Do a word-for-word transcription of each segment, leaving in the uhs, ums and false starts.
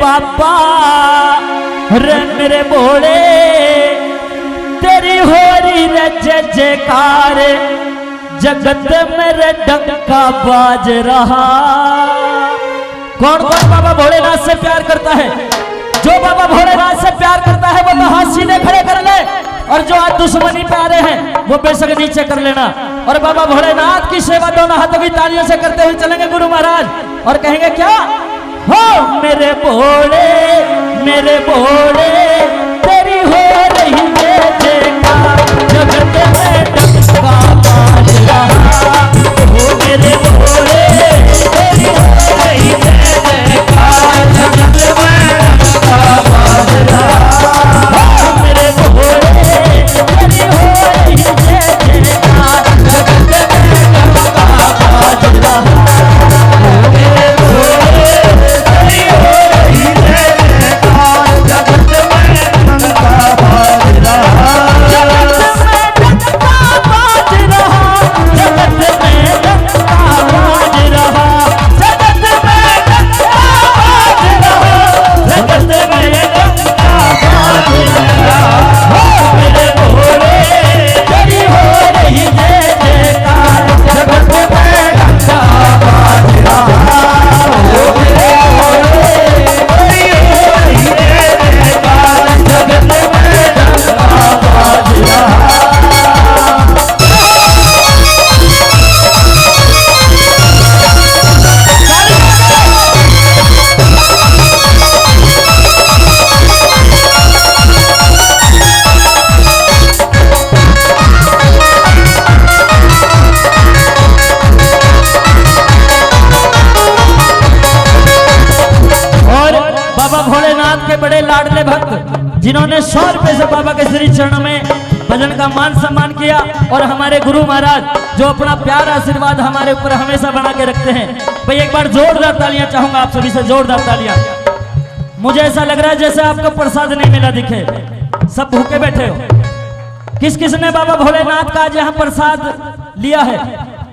बाबा रे मेरे भोले, तेरी हो रही रे जय जयकार, जगत में रे डंका बाज रहा। कौन कौन बाबा भोलेनाथ से प्यार करता है? जो बाबा भोलेनाथ से प्यार करता है, वो तो हाथ सीधे खड़े कर ले, और जो आज दुश्मनी पे आ रहे हैं, वो बेशक नीचे कर लेना। और बाबा भोलेनाथ की सेवा दोनों हाथों की तालियों से करते हुए चलेंगे गुरु महाराज, और कहेंगे क्या? हो मेरे भोले, मेरे भोले, तेरी हो रही जय जयकार, जगत में डंका बाज रहा। हो मेरे भोले, तेरी हो रही जय जयकार, जगत में डंका बाज रहा। हो मेरे भोले, तेरी हो रही जय जयकार, जगत में डंका बाज रहा। और बाबा भोलेनाथ के बड़े लाडले भक्त, जिन्होंने सौ रुपए से बाबा के श्री चरणों में भजन का मान सम्मान किया, और हमारे गुरु महाराज जो अपना प्यार आशीर्वाद हमारे ऊपर हमेशा बना के रखते हैं। भाई, एक बार जोरदार तालियां चाहूंगा आप सभी से, जोरदार तालियां। मुझे ऐसा लग रहा है जैसे आपको प्रसाद नहीं मिला दिखे, सब भूखे बैठे हो। किस किस ने बाबा भोलेनाथ का आज यहाँ प्रसाद लिया है,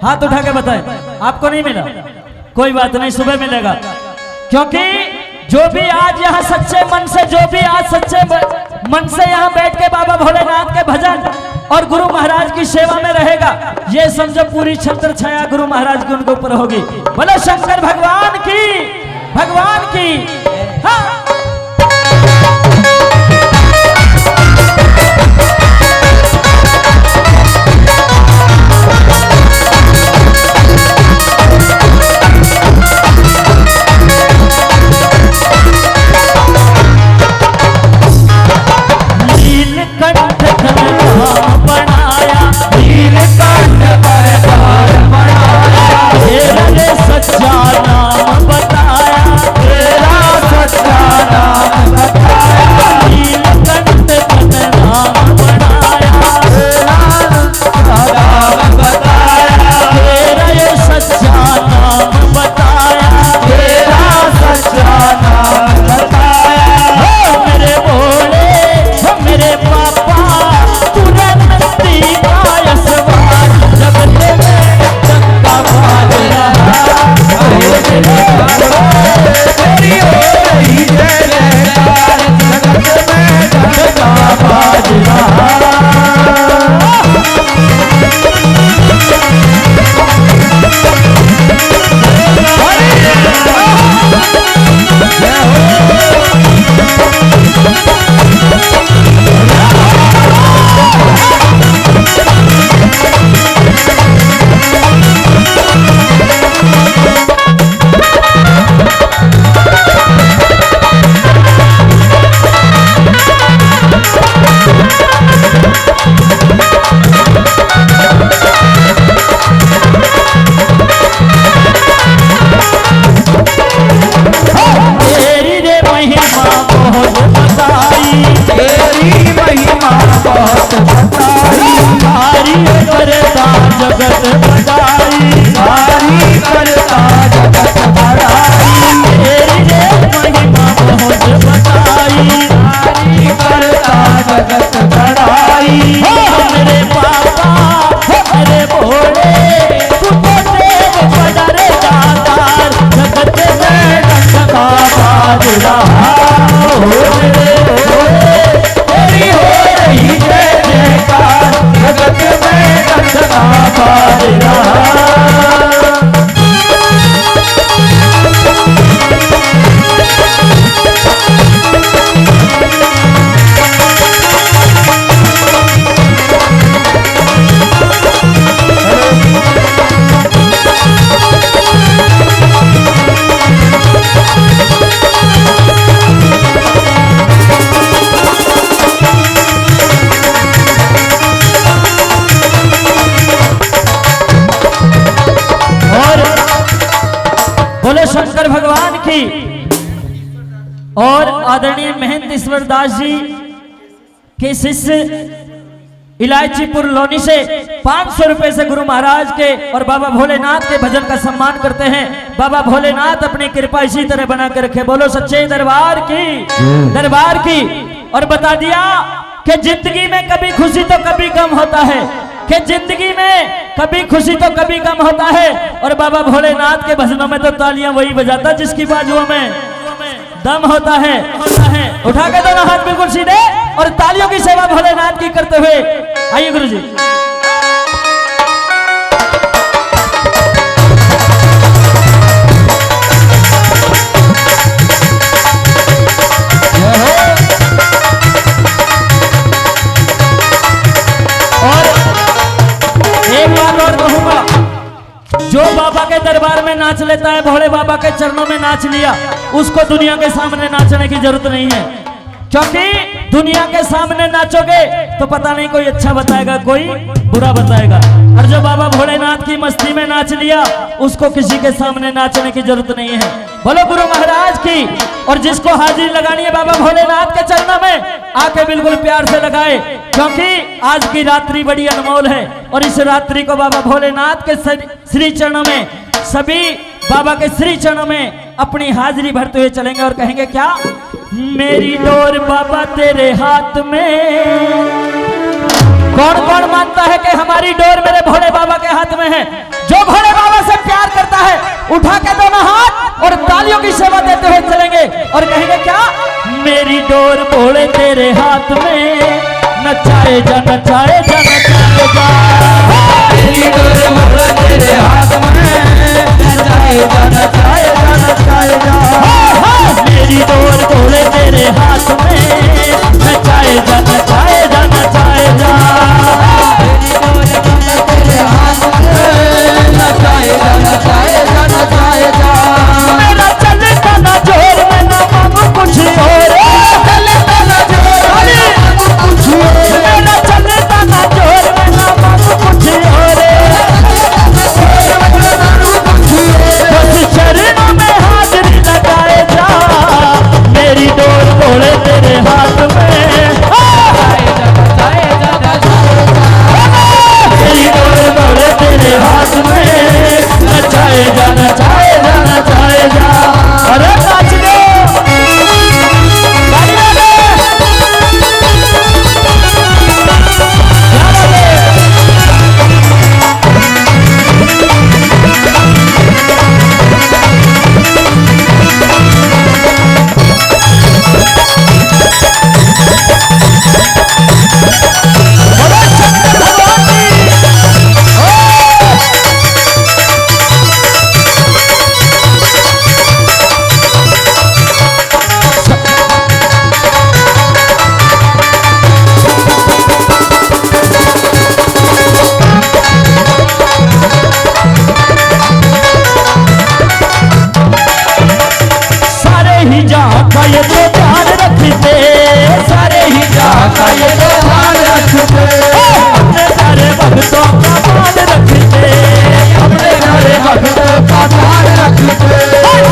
हाथ उठा के बताएं। आपको नहीं मिला, कोई बात नहीं, सुबह मिलेगा। क्योंकि जो भी आज यहाँ सच्चे मन से, जो भी आज सच्चे ब-, मन से यहाँ बैठ के बाबा भोलेनाथ के भजन और गुरु महाराज की सेवा में रहेगा, ये समझो पूरी छत्र छाया गुरु महाराज की उनके ऊपर होगी। बोलो शंकर भगवान की, भगवान की। हाँ। नीलकंठ धन धाम बनाया, नीलकंठ पर धाम बनाया, तेरा रे सच्चा नाम बताया, तेरा तेरी हो रही जय जयकार, जगत में घंटा बाज रहा। और बोले शंकर भगवान की। और आदरणीय महंत ईश्वर दास जी के शिष्य इलायचीपुर लोनी से पाँच सौ रुपए से गुरु महाराज के और बाबा भोलेनाथ के भजन का सम्मान करते हैं। बाबा भोलेनाथ अपनी कृपा इसी तरह बना के रखे। बोलो सच्चे दरबार की, दरबार की। और बता दिया कि जिंदगी में कभी खुशी तो कभी गम होता है, कि जिंदगी में कभी खुशी तो कभी गम होता है। और बाबा भोलेनाथ के भजनों में तो तालियां वही बजाता जिसकी बाजुओं में दम होता है। उठा के दोनों हाथ बिल्कुल सीधे और तालियों की सेवा भोलेनाथ की करते हुए आइए गुरु जी। और एक बात और कहूंगा, जो बाबा के दरबार में नाच लेता है, भोले बाबा के चरणों में नाच लिया, उसको दुनिया के सामने नाचने की जरूरत नहीं है, क्योंकि दुनिया के सामने नाचोगे तो पता नहीं कोई अच्छा बताएगा, कोई बुरा बताएगा। और जो बाबा भोलेनाथ की मस्ती में नाच लिया, उसको किसी के सामने नाचने की जरूरत नहीं है। बोलो गुरु महाराज की। और जिसको हाजिरी लगानी है बाबा भोलेनाथ के चरणों में, आके बिल्कुल प्यार से लगाए, क्योंकि आज की रात्रि बड़ी अनमोल है और इस रात्रि को बाबा भोलेनाथ के सर- श्री चरणों में सभी बाबा के श्री चरणों में अपनी हाजिरी भरते हुए चलेंगे और कहेंगे क्या? मेरी डोर बाबा तेरे हाथ में। कौन कौन मानता है कि हमारी डोर मेरे भोले बाबा के हाथ में है? जो भोले बाबा से प्यार करता है, उठा के दोनों हाथ और तालियों की सेवा देते हुए चलेंगे और कहेंगे क्या? मेरी डोर भोले तेरे हाथ में, नचाए जा, नचाए जा, नचाए जा। मेरी डोर भोले तेरे हाथ में, नचाए जा, नचाए जा, नचाए जा। मेरी डोर भोले तेरे हाथ में, नचाए जा, नचाए जा, नचाए जा। मेरी डोर भोले तेरे हाथ में, नचाए जा, नचाए जा, नचाए जा। मेरा चलता ना जोर में ना मांगू कुछ और। मेरा चलता ना जोर में ना मांगू कुछ और। बस चरणों में हाजिरी लगाए जा, मेरी डोर भोले तेरे हाथ में। तेरी डोर मोरे तेरे हाथ में, नचाए जा, नचाए जा, नचाए जा। अरे नाच लो। तालियां दे। क्या बात है? सारे ही जहां का ये तो ध्यान रखते, सारे ही जहां का ये तो ध्यान रखते। अपने प्यारे भक्तों का मान रखते, अपने प्यारे भक्तों का ध्यान रखते।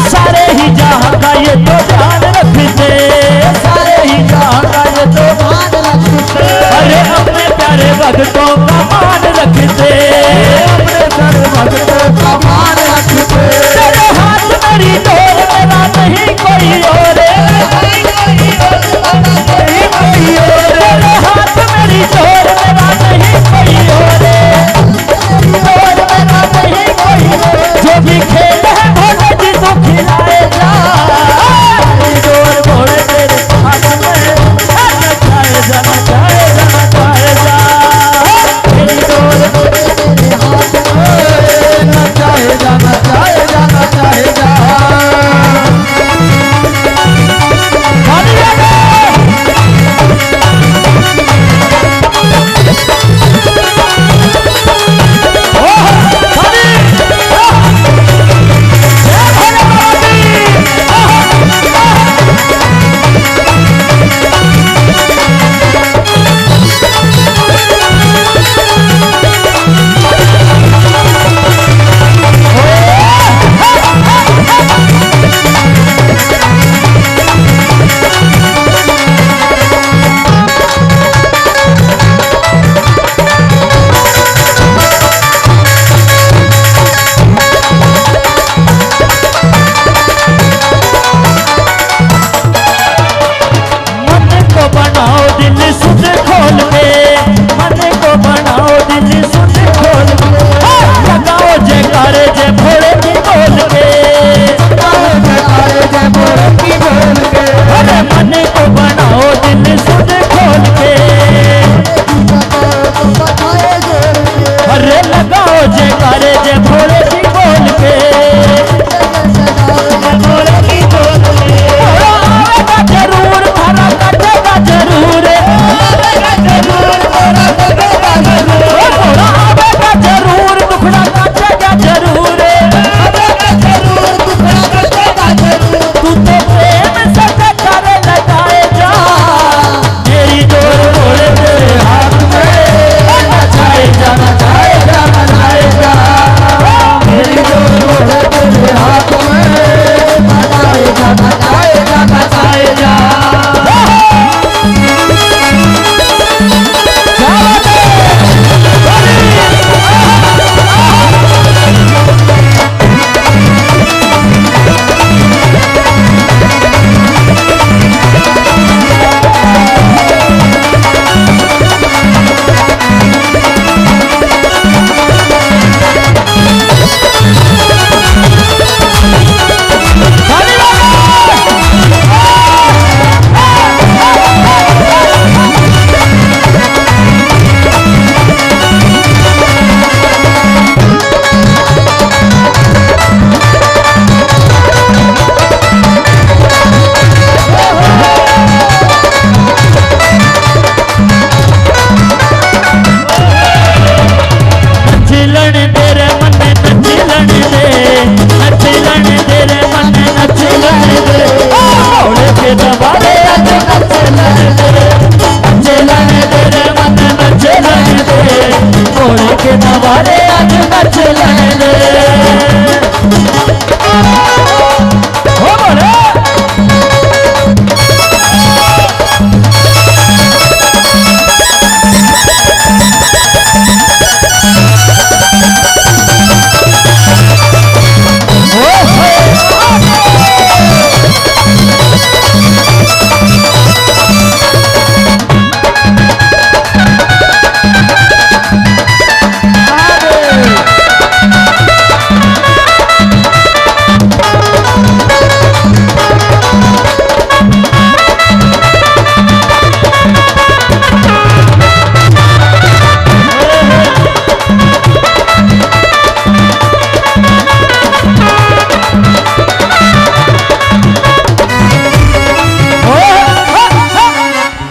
सारे ही जहां का ये तो ध्यान रखते, सारे ही जहां का ये तो ध्यान रखते। अरे अपने प्यारे भक्तों का मान रखते, अपने प्यारे भक्तों का मान रखते। तेरे हाथ मेरी डोर, मेरा नहीं कोई और। तेरे हाथ मेरी डोर, मेरा नहीं कोई और। डोर मेरा नहीं कोई और। जो भी खेल है भोले जी तू खिलाए जा।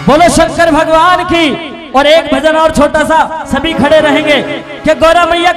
बोलो शंकर भगवान की। और एक भजन और छोटा सा, सभी खड़े रहेंगे कि गौरा मैया की